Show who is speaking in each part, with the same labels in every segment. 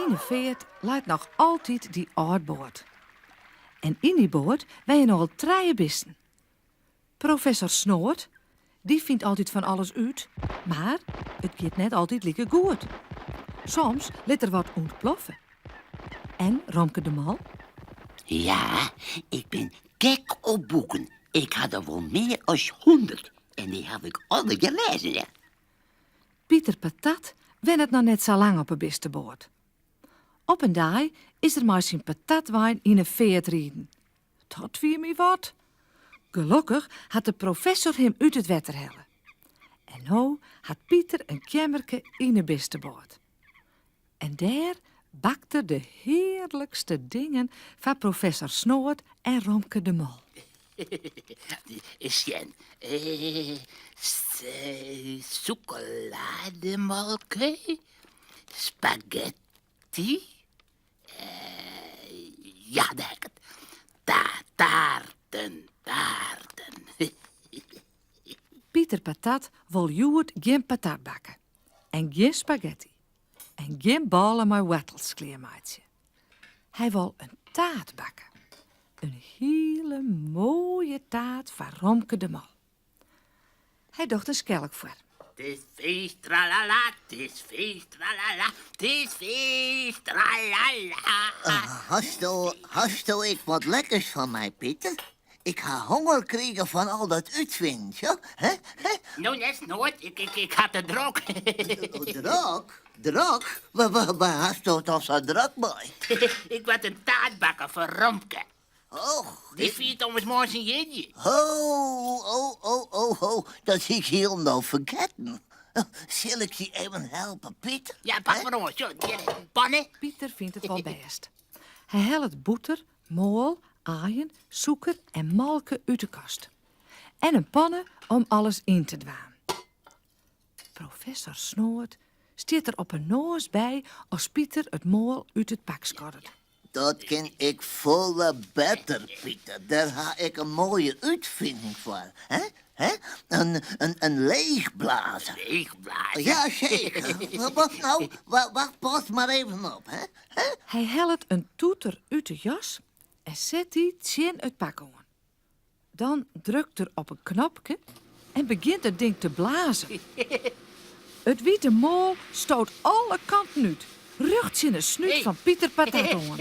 Speaker 1: Yn 'e feart leit noch altyd dy âld boat. En yn dy boat wenje no al trije bisten. Professor Snoad, dy fynt altyd fan alles út, mar it giet net altyd like goed. Soms lit er wat ûntploffe. En Romke de Mol?
Speaker 2: Ja, ik bin gek op boeken. Ik ha der wol mear as hûndert en dy haw ik allegear lêzen, ja.
Speaker 1: Pieter Patat wennet noch net sa lang op 'e bisteboat. Op in dei is er mei syn patatwein yn 'e feart riden. Dat wie my wat. Gelokkich hat de professor him út it wetter helle. En no hat Pieter in keammerke yn 'e bisteboat. En dêr bakt er de hearlikste dingen foar professor Snoad en Romke de Mol.
Speaker 2: Sjen. Sûkelademolke, spagetti. Ja, dêr ha ik it. Taarten, taarten.
Speaker 1: Pieter Patat wol hjoed gjin patat bakke en gjin spagetti en gjin bôle mei woartels klearmeitsje. Hy wol in taart bakke. In hiele moaie taart foar Romke de Mol. Hy docht in skelk foar.
Speaker 2: 't Is feest, tralala, 't is feest, tralala, 't is feest, tralala.
Speaker 3: Hasto, hasto ek wat lekkers foar my, Pieter? Ik ha honger krigen fan al dat útfinen, sjo. Hè? Hè?
Speaker 2: No net Snoad, ik, ik, ik ha te drok.
Speaker 3: Drok? Drok? Wa, wa, wa hasto toch sa drok mei?
Speaker 2: ik moat in taart bakke foar Romke.
Speaker 3: Och,
Speaker 2: Dy fiert ommers moarn syn jierdei.
Speaker 3: Ho, oh, oh, oh, oh, dat hie ik hielendal fergetten. Sil ik dy even helpe, Pieter?
Speaker 2: Ja, pak mar oan. Sjoch, hjir, in panne.
Speaker 1: Pieter fynt it wol bêst. Hy hellet bûter, moal, aaien, sûker en molke út de kast. En in panne om alles yn te dwaan. Professor Snoad stiet der op 'e noas by as Pieter it moal út it pak skoddet.
Speaker 3: Dat kin ik folle better, Pieter. Dêr ha ik in moaie útfining foar. Hè? Hè? In, in, in leechblazer.
Speaker 2: Leechblazer?
Speaker 3: Ja, seker. Wat no? Wacht, pas mar even op. Hè? Hè?
Speaker 1: Hy hellet in toeter út de jas en set dy tsjin it pak oan. Dan drukt er op in knopke en begjint it ding te blazen. It wite moal stoot alle kanten út, rjocht tsjin de snút fan Pieter Patat oan.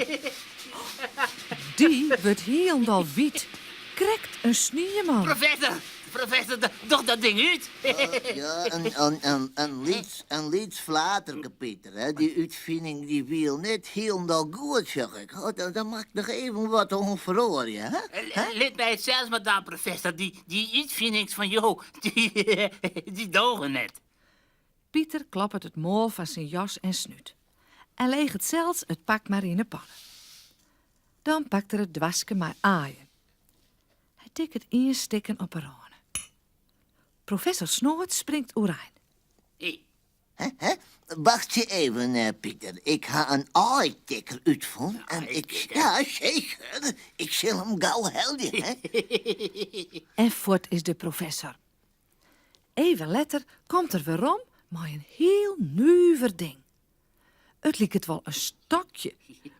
Speaker 1: Dy wurdt hielendal wyt, krekt in snieman.
Speaker 2: Professor, professor, doch dat ding út.
Speaker 3: Ja, in lyts, in lyts flaterke, Pieter. Hè. Dy útfining dy wie net hielendal goed, sjoch ik. Oh, dan moat ik noch even wat oan feroarje, hè?
Speaker 2: Lit my it sels mar dwaan, professor. Dy, dy útfinings fan jo, dy, dy doge net.
Speaker 1: Pieter kloppet it moal fan syn jas en snút en leget sels it pak mar yn 'e panne. Dan pakt er it doaske mei aaien. Hy tikket ien stikken op 'e râne. Professor Snoad springt oerein.
Speaker 3: Hè, hè? Wachtsje even, eh, Pieter. Ik ha in aaitikker útfûn. En ik, ja, seker. Ik sil him gau helje. Hè?
Speaker 1: En fuort is de professor. Even letter komt er werom mei in hiel nuver ding. It liket wol in stokje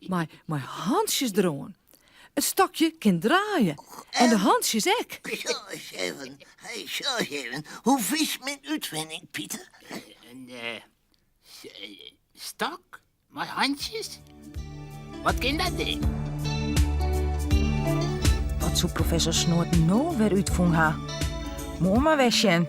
Speaker 1: mei, mei hantsjes deroan. It stokje kin draaie en de hantsjes ek.
Speaker 3: Sjoch ris even, hey, sjoch ris even. Hoe fynst myn útfining, Pieter?
Speaker 2: In stok mei hantsjes? Wat kin dat ding?
Speaker 4: Wat soe professor Snoad no wer útfûn ha? Moarn mar wer sjen.